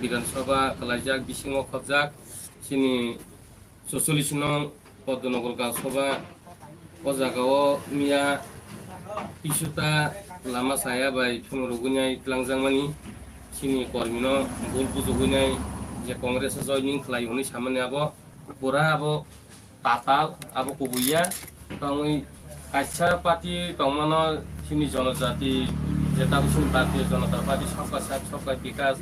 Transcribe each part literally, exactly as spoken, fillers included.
Bidhan Sabha kwlaijak, bisingo khobjak chini chucholish nong Padmanagar Gal Sabha. O jagao miya kisuta lama saya bai phunuk rwgwinai twlangjakmani, chini kormino bul bujukwinai je Congress o joining khlai hwnwi samani abo pura abo tatal, abo kubui ya. Tongwi kaisa party tongmano chini jonojati, je tabuk chini Bharatiya Janata Party, Sabka Sath, Sabka Vikas,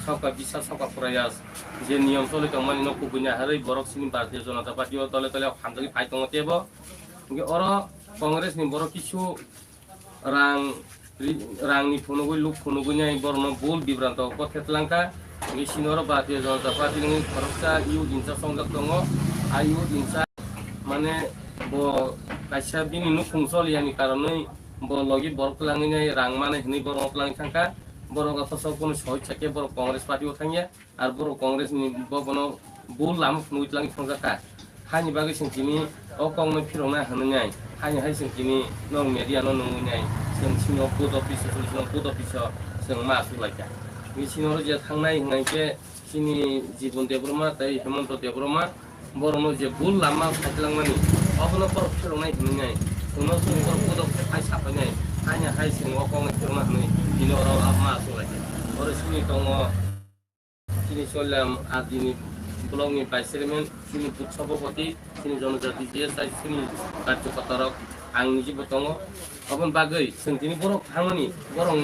Sabka Biswas, Sabka Prayas, je niyom choli tongmani no kubui naharwi borok chini Bharatiya Janata Party o dole dole hamjagwi phai tongo tebo. Hwnkhe oro Congress ni borok kisu rang ri-, rangni phunugwi, luk phunugwi nai borokno bul bibranto kothe twlangkha. Hwnkhe sini oro Bharatiya Janata Party ni khoroksa youth in charge wngjak tongo. A youth in charge mane bo kaisa bini nukhung chol yani karonwi bo logi borok twlangwi nai rang manai hwnwi borokno twlangwi thangkha. Borok o koso kunu sohit sakhe borok Congress Party o thangya. Ar borok Congress ni bo bono bul lama phunugwi twlangwi thangjakha. Haini bagwi chwng tini o kokno phirokna hwnwi nai. Haini hai chwng tini nwng media no nungwi nai. Chwng chini o post office o, chwng chini o post office o chwng ma aswk laikha. Bini sini oro je thangnai hwnka hinkhe chini Jibon Debbarma tei Hemanta Debbarma borokno je bul lama sai twlangmani obono borok phiroknai hwnwi nai. Chwngno chwng borok post office o phai sapainai. Haini hai chwng o kokno phirokna hwnwi tini oro ma aswk laikha. Oro chini tongo. Chini Soilam R D ni block ni vice chairman, chini booth sabhapati, chini Jonojati G S I, chini karyakarta rok, ang niji bo tongo. Aboni bagwi chwng tini borok thangmani, borok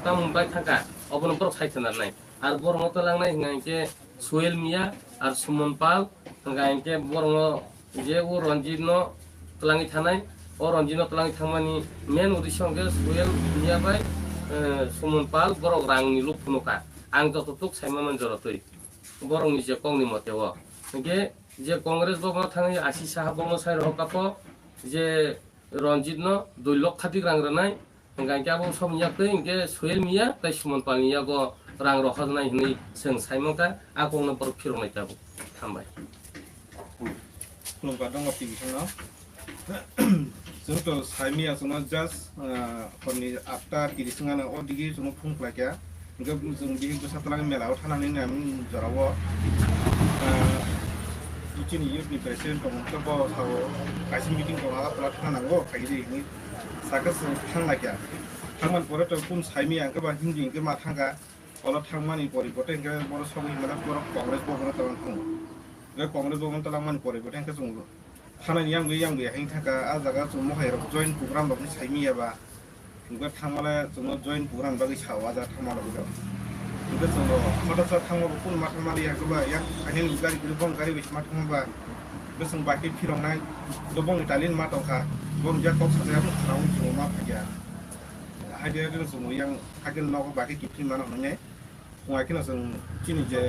tamung bai thangkha, obono borok sai thwnar nai. Ar borok no twlang nai hwnka hinkhe Sohel Miya ar Suman Pal, hwnka hinkhe borok no je o Ranjit no twlangwi thanai, o Ranjit no twlangwi thangmani main uddesho hwnkhe Sohel Miya bai, eh, Suman Pal borok rang ni luk phunukha. Ang joto tuk sai mano jora twi. Borok ni je kok ni mote o. Hwnkhe je Congress bo bono thangwi asi saha bono sai rohor kapo je Ranjit no dui lokha dik rang rwnai. Hwnkha hinkhe abo somni yak twi hinkhe Sohel Miya tei Suman Pal ni yago rang rohornai hwnwi chwng sai mankha, a kokno borok phiroknai tabuk. Hambai. Khulumkha tongo tini thangno. Chwng to sai miya chwngno just, ah, horni atta tiris wngano o digi chwngno phone khlaikha. Hinkhe chwng bihik bwsa twlangwi mela o thanani nai jorao, ah, chini youth ni president tongmung khe bo sao kaisa meeting tongo Agartala thana nango khaidi hinwi. Sakhe chwng thang laikha. Thangmani pore to kun saimi ang khe ba Hindi hwnkhe ma thangkha. Olo thangmani poribote hwnkhe borok sogwi hwnmano borok Congress bhavan o twlang thango. Hwnkhe Congress bhavan o twlangmani poribote hwnkhe chwng thanani yang bwi yang bwi hang thangkha. A jaga chwng mohai rok join program rok ni saimi ya ba. Hwnkhe thangmale chwngno join program bagwi sao a jaga thangma rok. Hwnkhe chwng hoda sa thangma bo kun ma thangma ya khe ba yang khainani gari guri bong gari bai ma thangma ba. Hwnkhe chwng bai khe phiroknai. Bo bongni talin ma tongkha. Bong jak kok sajak aboni khorang chwng ma phaiya. Haikhe chwng yang haikhe nogo bai khe kiphilmano hwnwi nai. Wngkha kheno chwng chini je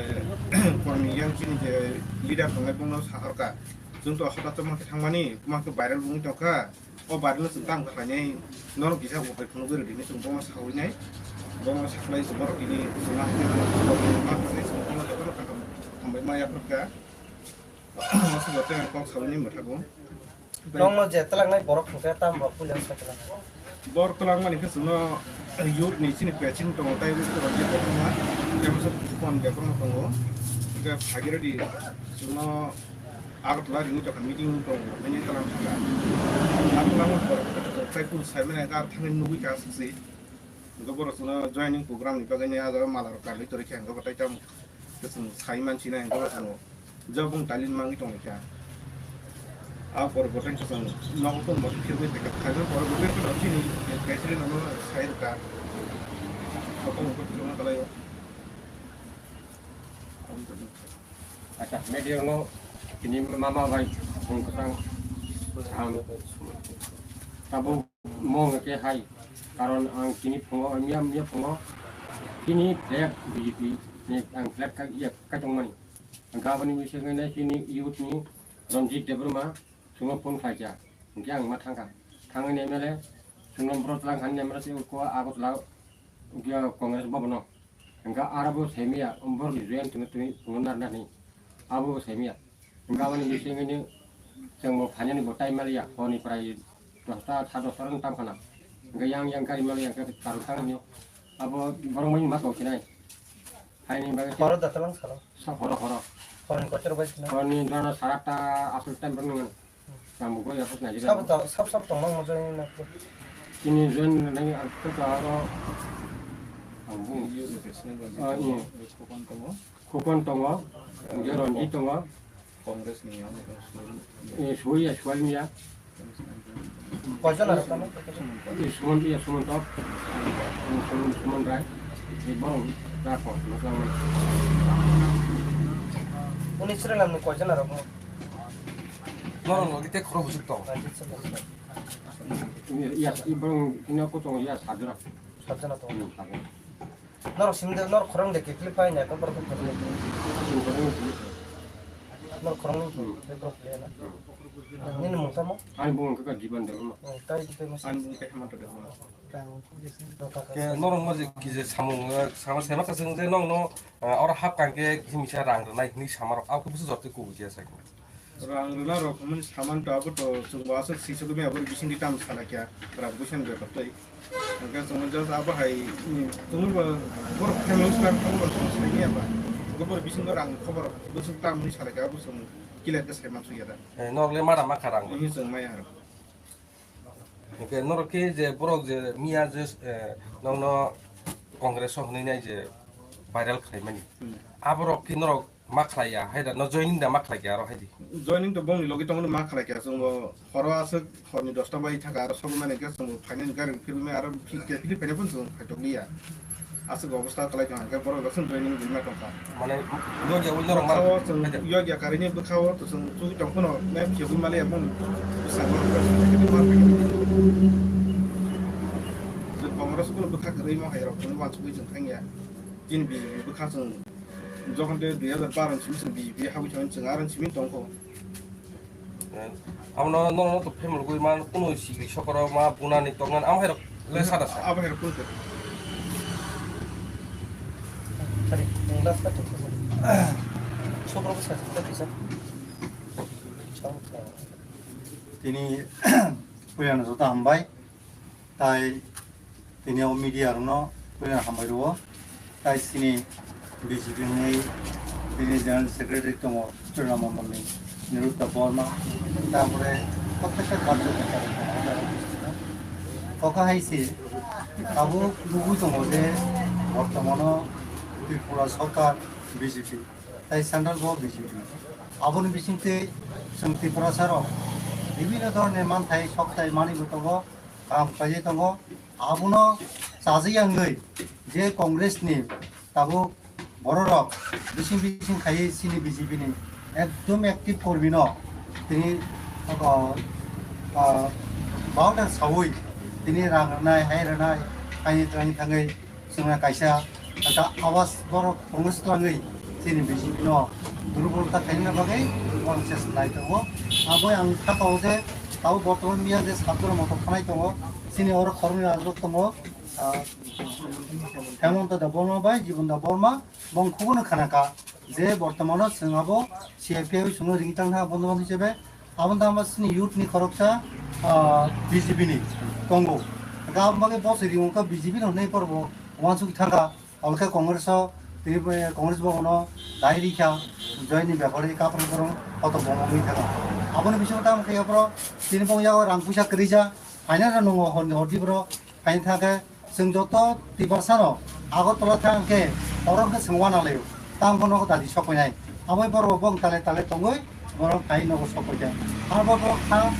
kormi yang chini je leader tongnai bongno sahorkha. Chwng to hoda to mankhe thangmani, mankhe viral wngwi tongkha. O viral no chwng tang khlainai norok kisa upai phunugwi rwdi hinwi chwng bongno sawi nai. Bongno saklai chwng borok tini chwngno hambai ma yaphurkha. Aswk tei ang kok salani mwthago. Nokno je twlangnai borok hwnkhe tamo puilano sai twlang. Borok twlangmani khe chwngno youth ni chini president tongo, tei borok je koktwma, tei masa phone bebak no tongo. Hwnkhe phagiradi chwngno Agartala ringwi tongkha meeting tongo, nini twlang thangkha. Agartala borok tei kun saimani hwnkhe ar thangwi nugwi kha aswk se. Hwnkhe borok chwngno joining program ni bagwi ni ah jaga mala rok karwi torikha, hwnkhe bo tei tamo. Chwng sai mansinai hwnkhe bo chwng jabung talin mangwi tongkha. A poribote chwng nogo tongma khe phirwi tongkha. Phaikhe poribote chini president no sai rwkha. Sokol hwnkhe chwngno kalaio. Acha, media no tini mama bai phone kwchang ang tabuk mo hwnkhe hai, karon ang tini phungo, miya, miya phungo tini flag B J P ni ang flag ka, iya, kaitongmani. Ang kabani bisingo nai tini youth ni Ranjit Debbarma chwngno phone khlaikha, hwnkhe ang ma thangkha. Thangwi M L A chwngno borok twlang hani M L A se ko Agartala, iya, Congress bhavan o. Hwnkhe aro bo saimiya, borok ni join tongwi tongwi tongo narwknani. Abo bo saimiya. Hwnkhe aboni bisingtwi chwng bo phainani bo time maliya, hor ni prai dosta, sa dosta rok tam khana. Hwnkhe yang yang gari maliya, hwnkhe karwi thang hwnwi abo borok bai ma tong sinai. Haini bagwi Horo da talang salo. Sa horo, horo. Horoni kotor bai sina. Horoni dana sarata asal time berni ngan. Sambu ko ya pas naji. Sab ta, sab sab tong mang mojang na. Kini join nani ar ko ta aro. Ambu. Ah, iya. Khokon tongo. Khokon tongo. Hingke Ronjit tongo. Congress ni yang itu. Eh, Surya, Surya. Koijon aro tamo? Eh, Suman, iya, Suman Top. Eh, Suman, Suman Rai. Eh, borong, Rakon, Musalman. Uni Sri Lamni koijon aro mo? Norok logi te khoro husuk tong. Iya, iya, borong, ini aku tong, iya, Sadra. Sadra tong. Hmm, Sadra. Norok simi de, norok khorang de kiphilwi phai nai, borok khorang de. Norok khorang ni Hmm. borok le na. Hmm. Nini mung tamo? Ani bung kaka Jiban Debbarma. Hmm, tai kitai mas. Ani bung kaka Hemanta Debbarma. Ke norok mo je kije samung, eh, sama sema kasing je nong no, eh, oro hap kang ke kisa misa rang rwnai hwnwi samarok, abo khe busu jotoi kubui khe sai. Rang rwna rok hwnmani saman to abo to chwng bo aswk sisok maya bwrwi bisingtwi tamo salai kha, rang buisani bepar twi. Hwnkhe chwng just abo hai, mm, chwng bo borok family star khobor rok chwng sai maya ba. Hwnkhe borok bisingo rang khobor rok bwswk tamo hwnwi salai kha abo chwng clear khe sai mansukya da. Eh, norok le mara ma kha rang bo. Hwnwi chwng maya rok. Hwnkhe norok khe je borok je miya je, eh, nokno Congress o hwnwi nai je viral khlaimani. Hmm. Aborok khe norok ma khlaiya, hai da, no joining da ma khlai khe aro hai di. Joining to bongni logi tongno ma khlai khe, chwng bo horo aswk horni dosta bai thaka aro sobo mani khe chwng bo phainani gari phirwi mai aro phil khe philwi phainai phano chwng phaitok liya. Aswk obostha kwlai tong khe borok rok chwng joining rwma tong kha. Mane, yogya ul norok ma Bwkhao chwng khlai khe. Yogya karini bwkhao to chwng chugui tong phano map khebwi maliya bong bwskango rok chwng khe ma phai khe. Chwng Congress kuno bwkha kwrwi ma hai rok chwng uansugui chwng thangya. Chini B J P bwkha chwng jokhon tei dui hajar baro ni simi chwng B J P habwi thangwi chwng aro ni simi tongkho. Abono nokno to family gwi man kuno sigi sokoro ma bunani tongnani amo hai rok le sada sa. Abo hai rok kuno. Sorry, last part. Sokoro sa sa kisa. Tini puyano joto hambai. Tai tini o media rokno puila hambai rwo. Tai chini B J P ni tini General Secretary tongo Churna Mondol ni Nirutta Borma. Tapore protekta karjokorta rok tongo. Oka hai se abo nugwi tongo je bortomano Tripura sorkar B J P tai central bo B J P. Aboni bisingtwi chwng Tiprasa rok bibhinno dhoroner manthai sokthai manwi bo tongo. Kaham khlaiwi tongo. Abono chajak wngwi je Congress ni tabuk bororok bising bising khaiwi chini B J P ni ekdom active kormi no tini, ah, ah, bauta sawi tini rang rwnai, hai rwnai, hai thangwi thangwi chwngno kaisa ata awas borok Congress twlangwi chini B J P no durbolta khaina bagwi borok chesta nai tongo. Abo ang kha tongo je tabuk bortoman miya je satro motor phanai tongo, chini oro khoroknwi rajrok tongo, ah, Hemanta Debbarma bai Jibon Debbarma bong khubunu khana kha je bortomano chwng abo C I P I chwngno ring tang kha bondo bond hisabe. Aboni tangma chini youth ni khoroksa, ah, B J P ni tongo. Hwnkhe aboni bagwi bo se ring wngkha B J P no hwnwi borok bo uansuk thangkha. Aboni khe Congress o tini bo, Congress bo bono dai rikha, join ni bepar khe kaprwi borok kotor bo wngwi thangkha. Aboni bisingo tamo khe borok tini bo yago rang puisa kwrwija, phaina rw nungo hor, hordi borok phaina thangkhe. Chwng joto Tiprasano Agartala thang khe oro khe chwng uanalaio, tamo nogo dadi sokphainai. Aboni borok bo tale tale tongwi borok phai nogo sokphaikha. Abo borok kha,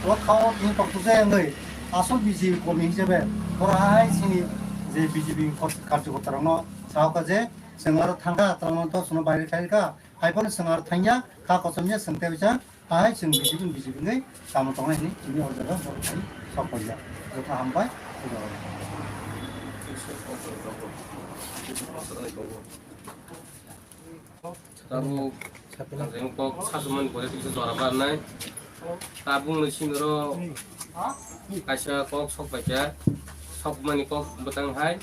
o kha o tini koktwjak wngwi asol B J P kormi hisabe borok hai chini je B J P karjokortarokno sahoka je chwng aro thangkha, tamo to chwngno baire khairikha, hai phano chwng aro thangya, kha kochomya chwng tei bisa. Hai chwng B J P, B J P ni tamo tongnai hwnwi chini o jaga borok hai sok paijak. Joto hambai, joto. Tabuk, ang kok sasumani pore kisa jora barnai. Tabuk ni simi ro kaisa kok sok paikha, sokmani kok bwtang hai.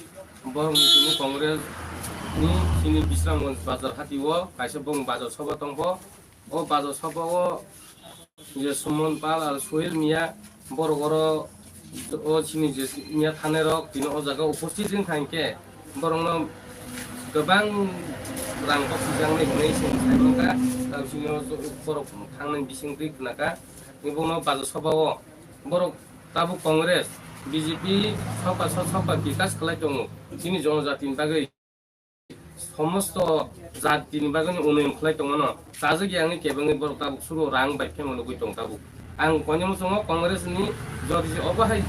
Borok ni chini Congress ni chini Bisramganj bazar hati o kaisa bong bazar soba tongkho. O bazar soba o je Suman Pal aro Sohil Miya borok oro o chini je Miya thanai rok tini o jaga uposthit wngkha hinkhe borokno Kwbang rang kok sijaknai hwnwi chwng sai mankha, tamo chini o borok thangnai bising twi khnakha, tei bono bajo soba o borok tabuk Congress, B J P sokha sok sokha bikas khlai tongo, chini jonojatini bagwi somosto jatini bagwi unnoyon khlai tongmano chajak ya wngwi kebengwi borok tabuk suro rang bai phema nugwi tong tabuk. Ang koinwi muchungo Congress ni jodi je obo hai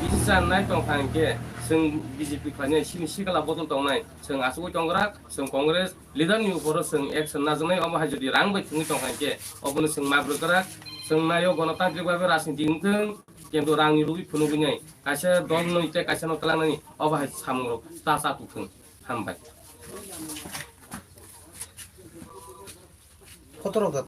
bisi cha nai tongkha hinkhe chwng B J P khlainai chini sikla bodol tongnai chwng achugwi tongkha, chwng Congress leader ni uporo chwng action najaknai, omo hai jodi rang bai thwngwi tongkha hinkhe obono chwng ma bwrwkrak, chwng naio gonotantrik bhabe rajniti wngthwng, kintu rang ni rwi phunugwi nai kaisa dol noi tei kaisa no twlangnani obo hai samungrok ta cha tukthwng. Hambai. Kotorok da.